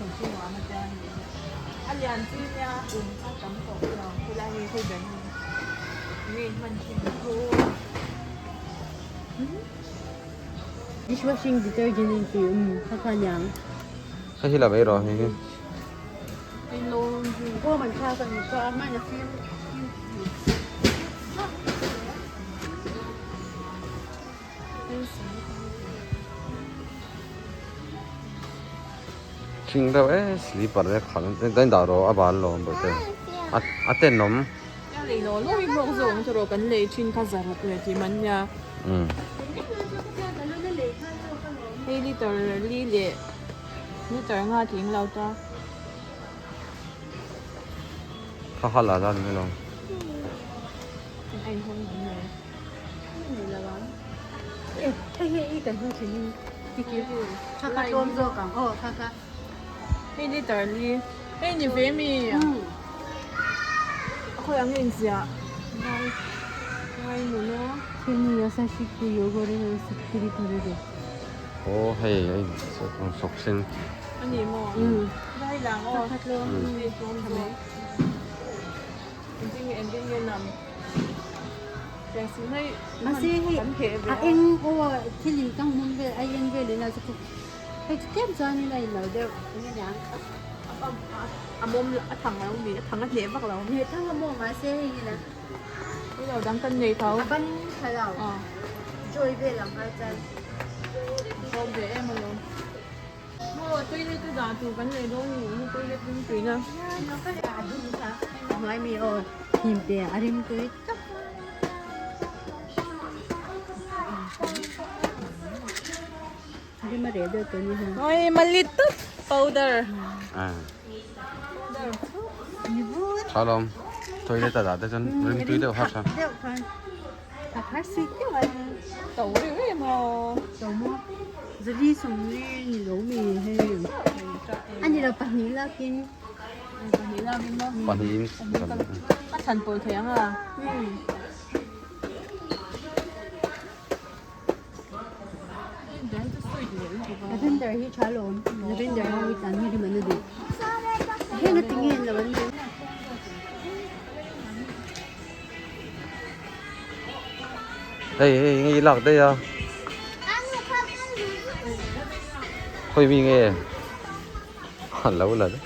A lian chi nia kum a tam tawh lo khawilai nge khawi ber nge nge hman thin Dishwashing detergent in ti um kha kha niang. Hei hi la mai rawh hei hi. Aw man tha kan ka man a fim. Thing deuh e slipper te khalh an dah rawh a bal lo bawihte a tenawm. Ka lei lo lo hi hmawk zawk ang chu rawh kan lei thin kha zaruk leh tih man nia. Hei liter li leh liter nga tling lo ta. Kha kha la la ni mai lo. Kan a inhawng ang mai. Hei hei i kan hmang thin in kha kha tlawm zawk ang aw kha kha. Hei liter li hei ni ve mi a khawi ang nge in ziah ngai ngai nuna. Aw hei hei sawk sen. A ni maw hei lang aw kha tlawm hei tlawm zawk engtin nge engtin nge nam Mahse hei a eng aw thil in kang hmun vel a eng vel in a chu hei chu tlem chuanin a inlo deuh eng a niang. A mawm a thang lo mi a thang a hneh vak lo. Hneh thang a maw mahse hei hi la. Hei lo dang kan nei tho. A ban tha lo. Joy vel ang ai chuan. A tlawm ve em alawm. Maw toilet a dah tur kan nei dawn ni hi toilet ring tuina. A hnuai mi aw hnim te a rim tui tak. A rim a reh deuh tawh ni hian. Oi malit tawp powder. Tha lawm toilet a dah te chuan rim tui deuh kha tha. Deuh khan. A thar sweet deuh a ni. To reuh em aw. To maw? Zali sawmli ni lo mi hei. A ni lo pahnih lakin. Pahnih lakin maw? Pahnih in. A thlan pawlh thei ang a. Lavender hi tha lawm. Lavender ho hi tan hi rim an a duh. Heng a tinge an lo an nei. Hei hei nge i lak daih a khawi mi nge a lo la daih.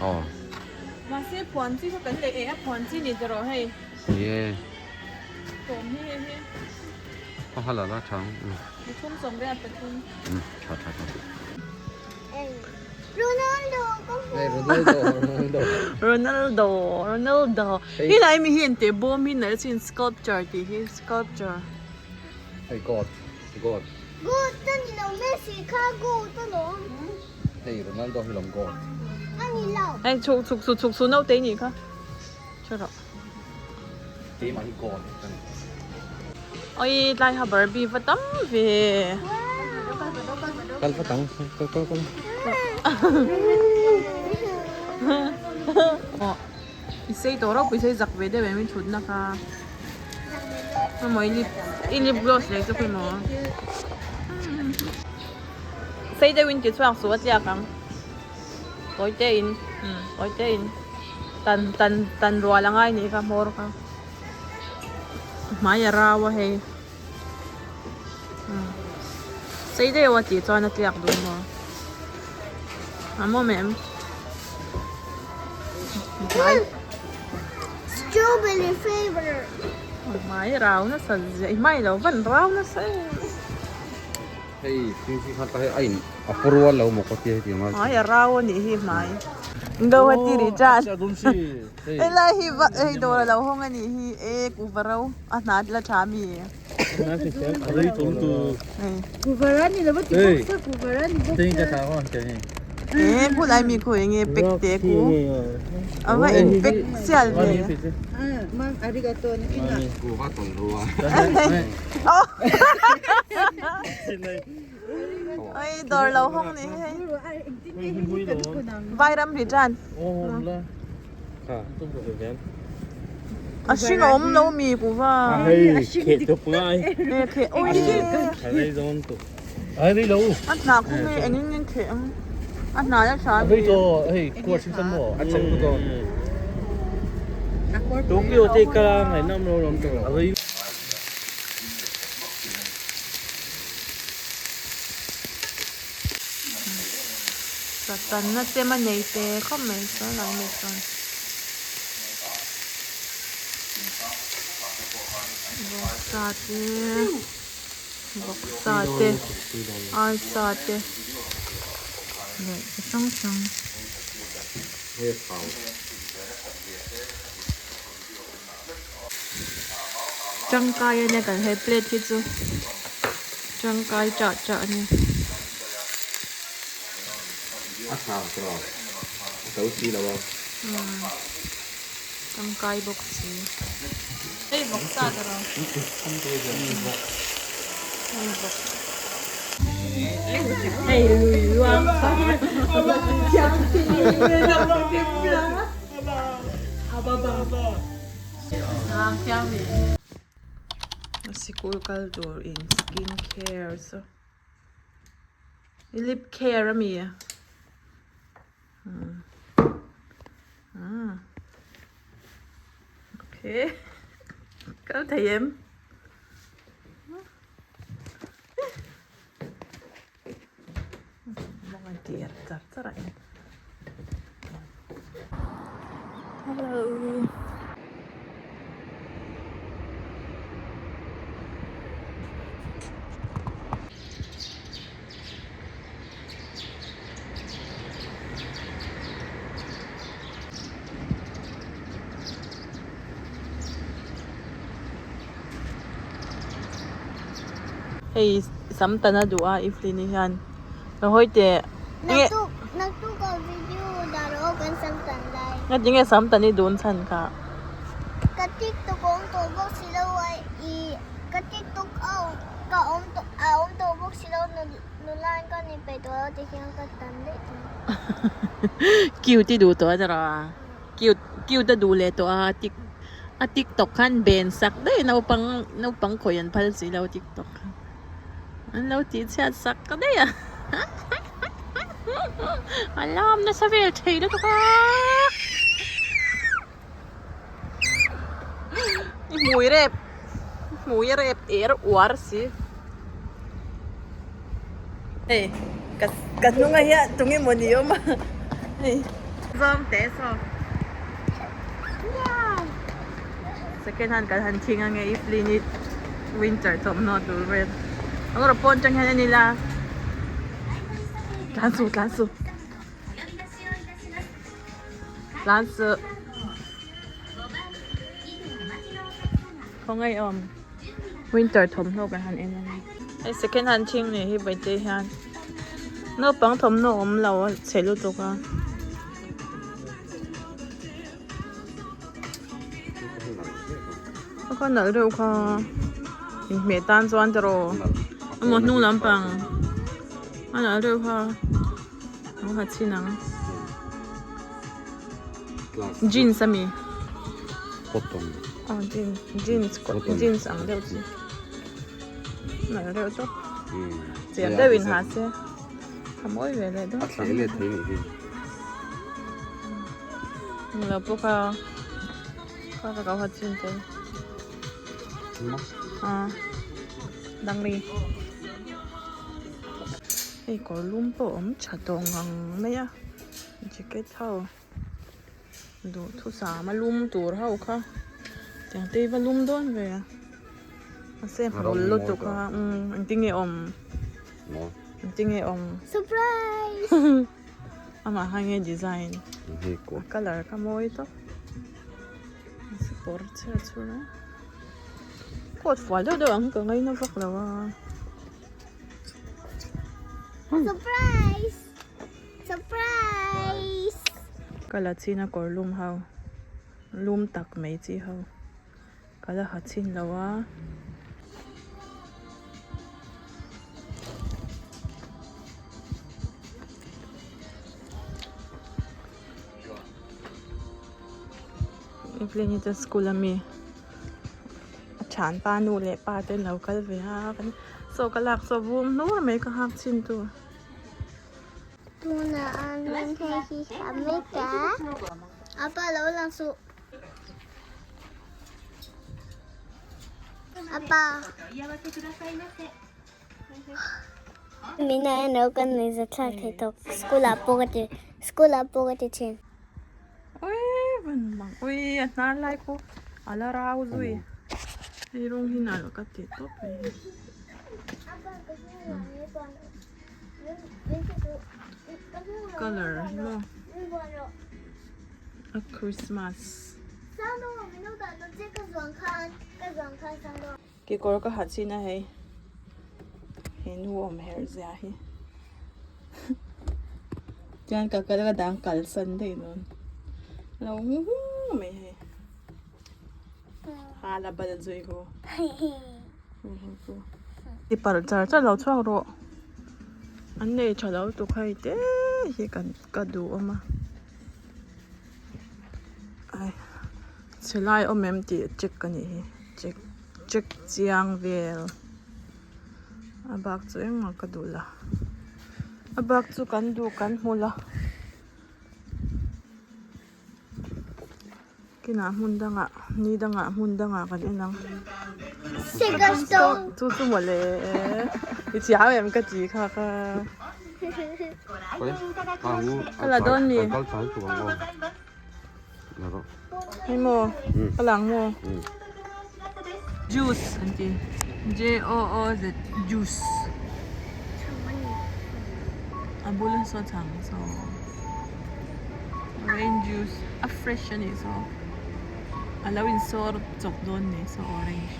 Aw. Ni e. A ha la la tha ang. Pathum sawmriat pathum. Tha tha tha. Ronaldo ka hmu. Hey Ronaldo Ronaldo. Ronaldo Ronaldo. Hi lai mi hi ente bawm hi nalh chin sculpture tih hi sculpture. Hey God God. God ta ni lo Messi kha God alawm. Hey Ronaldo hi lawm God. A ni lo. Hey chhuk chhuk su chhuk su naute nih kha. Chhe rawh. Keimah hi God ka ni. Oi tlai ha Barbie va tam ve. Kal va tang kal kal kal. Aw i sei tawh ropui sei zak ve deuh em i thutna kha. Emaw i lip i lip gloss leh chu khawi maw. Sei deuh in ti chhuak suh a tliak ang. Tawi te in tawi te in tan tan tan rual a ngai nih kha hmawr kha hmai a rau a hei sei deuh a tih chuan a tliak duh maw a mawm em hmai Strawberry flavor hmai rau nasa zia i hmai lo van rau nasa em. Hei thingthi kha ta hei a in a pawr ual lo maw ka tia hetiang a. Hmai a rau a nih hi hmai. Guwahati ri chan. Hei lai hi va hei dawr a lo hawng a nih hi e kuhva ro a hna la tha mi. Kuhva ni lo va ti bawk sa kuhva ni bawk sa. E khu lai mi khu enge pack te khu a va in pack sial ve. Mang arigato ni kina. Kuhva tawn rua. Oi dawr lo hawng ni hei. Vairam ri tan. A hring a awm lo mi kuhva. Hei kheh thup ngai. E kheh ui. A rei dawn tu. A rei lo. A hnah khu nge engin nge kheh ang. A hnah la tha. A rei to hei kuar hring san maw a cheng tu dawn. Tokyo te kala ngai nam lo lam to. A rei. Satanna chem a nei te khawp mai chuan lai mi chuan vawksa te vawksa te arsa te leh chi hrang hrang. Tangkai a nia kan he plate hi chu tangkai chah chah a ni. A hna tawh a to si lo a. Umm tangkai bawk si. Hei vawk sa ta rawh. Hei vawk. Hei lui luang. Sikul kal tur in skin care chu lip care ami okay kal thei em. Hello. Hei sam tan a duh a Evelyn-i hian ka hawi teh nge ngatinge sam tan i dun chhan kha Ka tiktok a awm tawh bawk si lo a i ka tiktok a ka awm tawh a awm tawh bawk si lo nula in ka ni peih tawh lo ti hian ka tan daih tawh. Cute i duh tawh a ni rawh a cute cute a duh leh tawh a tik a tiktok khan ben sak daih naupang naupang khawih an phal si lo tiktok kha an lo tih chhiat sak daih a a lam nasa vel thei lutuk a i hmui rep i hmui rep er uar si hei ka ka hnungah hian tunge mawni awm a hei zawm teh saw second hand kan han thing ange if we need winter thawmhnaw tur vel ang rawh pawn atang hian en ila tlan suh tlan suh tlan suh khawngaih awm winter thawmhnaw kan han en ange hei second hand thing nih hi vaite hian naupang thawmhnaw awm lo a chhe lutuk a. Ka nalh reuh kha inhmeh tan chuan te rawh emaw hnung lampang a nalh reuh kha ang ha chhin ang jeans ami aw jeans jeans jeans ang deuh chi nalh reuh tawp chian deuh in ha se a mawi ve leh dawn Englo pawh kha kha ka kau hat chin tel a dangli hei kawr lum pawh a awm tha tawh ngang mai a jacket ho duhthusam a lum tur ho kha tiang te hi va lum dawn ve a mahse hmul lutuk a engtin nge awm engtin nge awm surprise. Amah kha nge design a colour kha mawi tawp kawr chher chhur a coat fual deuh deuh ang hi ka ngaina vak lo a surprise surprise ka la chhin a kawr lum ho lum tak mai chi ho ka la ha chhin lo a. Evelyn hi chu school ami. thianpa nu leh pa te an lo kal ve a saw ka lak saw vum hlur mai ka nghak chin tur. Tunah an rawn hei hi a mek a, apa lo lang suh. Apa. Mina en lo kan nei za thlak thei tawk school ah pawh ka ti school ah pawh ka ti thin. Ui van mang ui a hnar lai khu a la rau zui hei rawng hi nalh ka ti tawp mai hi. Colour hi maw a Christmas. Kekawr ka ha chin a hei he nu awm herh zia hi chuan ka kal ka dang kal san daih dawn lo ngu mai hei ha la bal zui ko i parh char char lo chhuak rawh an nei tha lo tuk hei te hi kan ka duh awm a ai chhe lai awm em tih check ka nih hi check check chiang vel a bak chu engmah ka duh la a bak chu kan duh kan hmu la kinah hmun dangah ni dangah hmun dangah kan en ang chu chu mawle i thiam em ka ti kha kha ka la dawn mi. Hei maw ka lang maw juice an ti J O O Z juice a bul a saw chang saw orange juice a fresh a nih saw a lo in sawr chawp dawn ni saw orange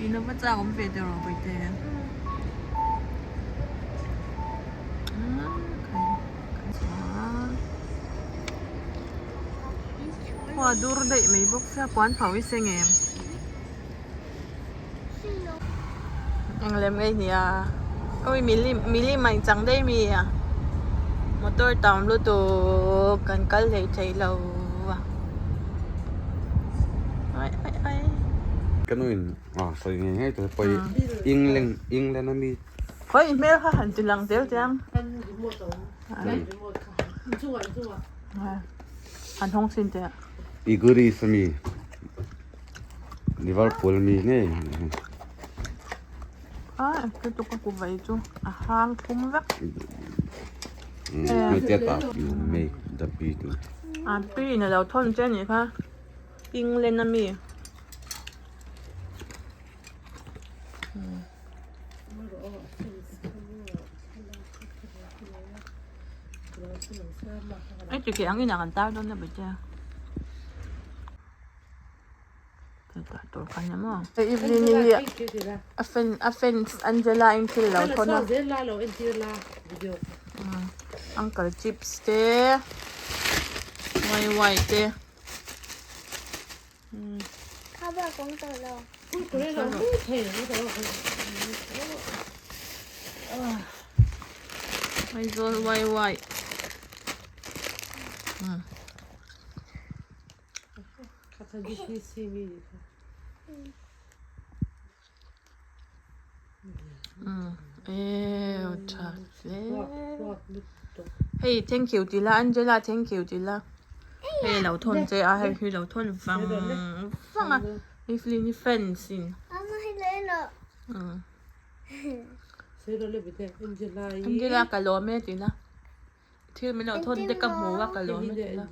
in a va chak awm ve teh rawh bawihte Khua dur daih mai bawk sia puan phau i seng em? Eng lem ngei nia awi milim milim a inchang daih mi a motor tam lutuk kan kal hlei thei lo a ai ai ai. Ka nu in a sawi ngei ngei tur pawi England England ami Khawi hmel kha han ti lang zel chiang. An hawng chhin teh. Iguris ami Liverpool mi ngei. Ah, ka tuk a ku vai chu a hang thum vek. Hmeichhia tah you make the video. A pi in a lo thawn che anih kha England ami. Ai chu ke ang inah kan tar dawn a bawihte a tar tur kha nia maw Evelyn hi a fan a fans Angela in thil lo thawn a uncle chips te wai wai te. Aizawl wai wai Eww tha hle hei thank you ti la Angela thank you ti la hei a lo thawn che a hei hi lo thawn vang vang a Evelyn hi fans in Angela ka lawm e ti la thil min lo thawn te ka hmu a ka lawm e ti la.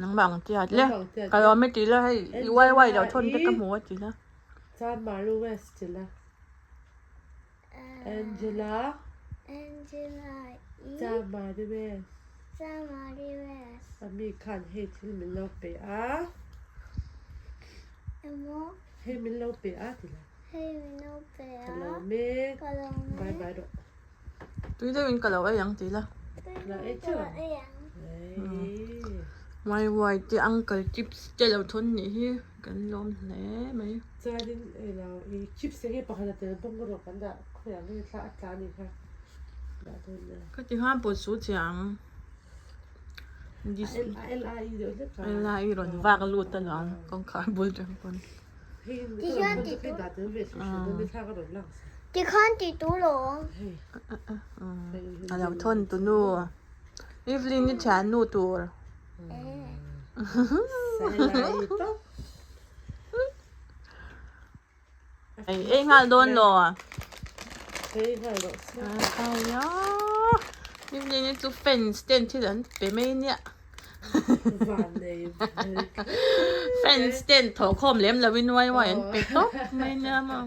Nangmah ang tiat le ka lawm e ti la hei i uai uai loh thawn te ka hmu a ti la. Tui deuhin ka lo ei ang tih la. Wai wai te uncle chips te lo thawn nih hi kan lawm hle mai. Ka ti khan pawt su chiang. L-I rawn vak lut alawm kawngkhar bul tang pawn. Tikhan ti tu lo. A lo thawn tu nu. Evelyn i thian nu tur. Ei nghal dawn lo a. Evelyn i chu fans ten thil an pe mai nia. Fans ten thawhkhawm lem lo in uai uai an pe tawp mai nia maw.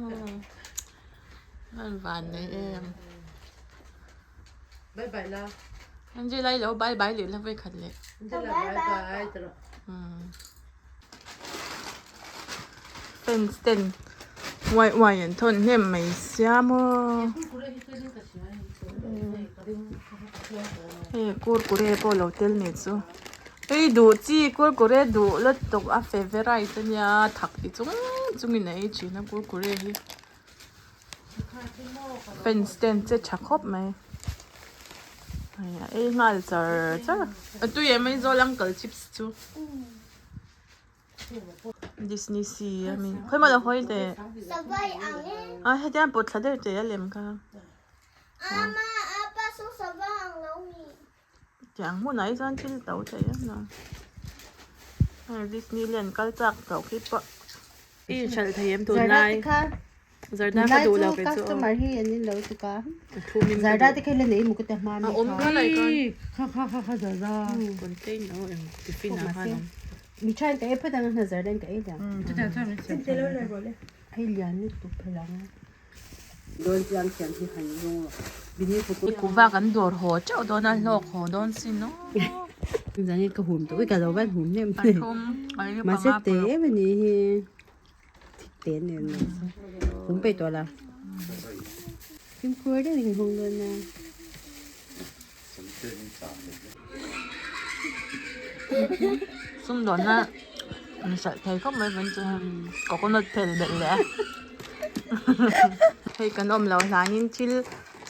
An van nei em. Bye bye la. Angela i lo bye bye leh la vawikhat leh. Angela bye bye ti rawh. Fans ten uai uai an thawn hnem mai sia maw. Hei kurkure pawh lo tel nih chu. Hei duh chi kurkure duh lutuk a favourite ania thak ti chung chungin a ei thin a kurkure hi. Fans te an che tha khawp mai hei a ei nghal char char a tui em Aizawl uncle chips chu Disney sea a mi khawi maw lo hawi teh a hetiang pawt thla deuh teh a lem kha tiang hmunah hi chuan thil to thei em lo hei Disneyland kal chak tawh khi pawh i hralh thei em tunlai zarda ka duh lo kei chu customer hi an in lo tuk a zarda te kha la nei maw ka ti hma mi a awm kha lai khan kha kha kha kha zarda container aw eng tiffin ah khan awm mi thain ka ei phawt ang a zarda in ka ei liang hei lian lutuk phelang a. Kuhva kan dawr haw teuh dawn a hlawk haw dawn sin aw. Pathum panga paruk. Sumdawnna inhralh thei khawp mai vân chu coconut phel belh leh a hei kan awm loh hlanin thil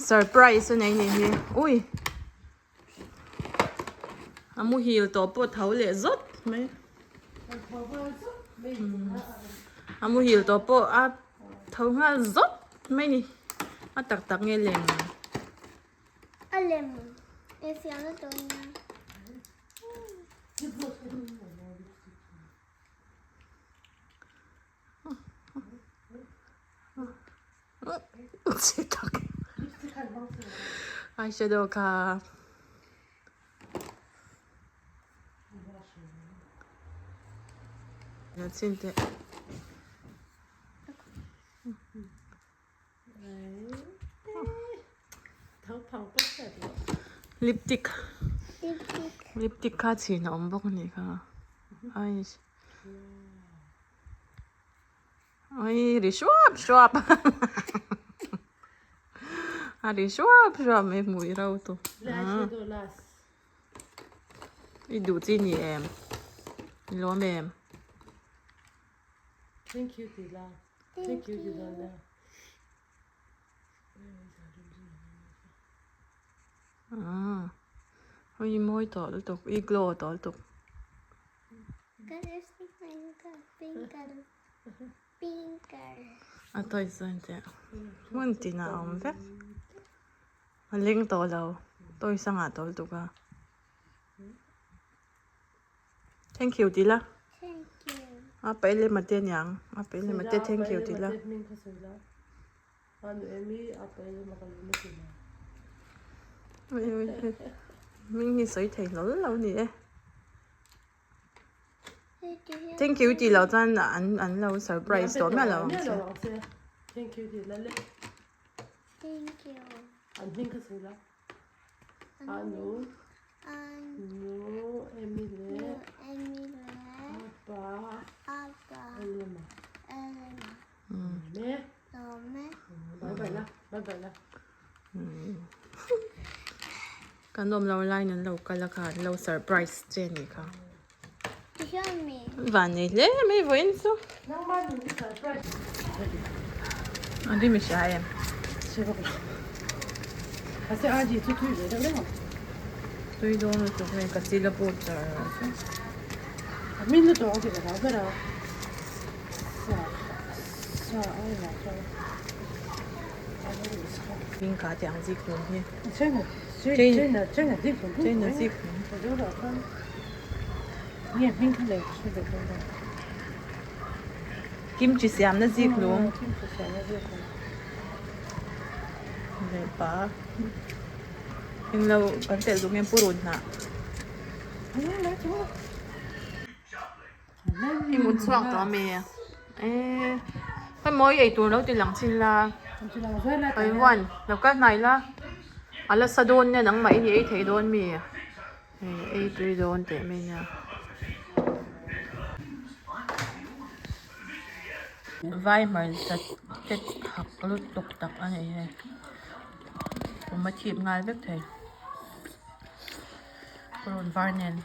surprise a nei anih hi ui a muhil tawh pawh tho leh zawt mai a muhil tawh pawh a tho nghal zawt mai a ni a tak tak nge lem. A lem e fiang na tawn nia. Che tak. Eyeshadow kha. Na chin teh. Lipstick lipstick kha chhin a awm bawk a nih kha ai ai ri suap suap a ri suap suap mai hmui rau tu i duh chi ni em i lawm em. Thank you ti la. Thank you ti la. Ah. Hoi mawi tawh lutuk i glow tawh lutuk. Ka lipstick hmang ka pink color pink color. A tawi chuan teh hmun tinah a awm vek. A leng tawh lo tawi sangah tawh lutuk a. Thank you ti la. Thank you. A pa ile mate niang. A pa ile mate thank you ti la. Ming hi sawi thei hlawl lo ni e. Thank you ti lo chuan an an lo surprise tawh miah lo ang che. Thank you ti la le. Thank you. An hming kha sawi la. Anu. Nu Emile. Apa. Elema. Me. Bye bye la. Bye bye la. Kan awm lo line an lo kal a kha an lo surprise che ni kha. Van nei hle mai vawiin chu. A ri mi hria em? Tui dawn lutuk hei ka chil a put char a chu. Hming ka tih ang zikhlum hi. China zikhlum. Kimchi siamna zikhlum. Leh pa. Englo kan telh duh nge purun hnah. I mut chhuak tawh ami? Eee hei mawi ei tur lo ti lang chin la. Taiwan lo kal hnai la. A la sa dawn nia nangmah i ni ei thei dawn mi? Hei ei tui dawn teh mai nia. Vai hmarcha tet hak lutuk tak a ni hei. Kum a thip nghal vek thei. Purun var nen.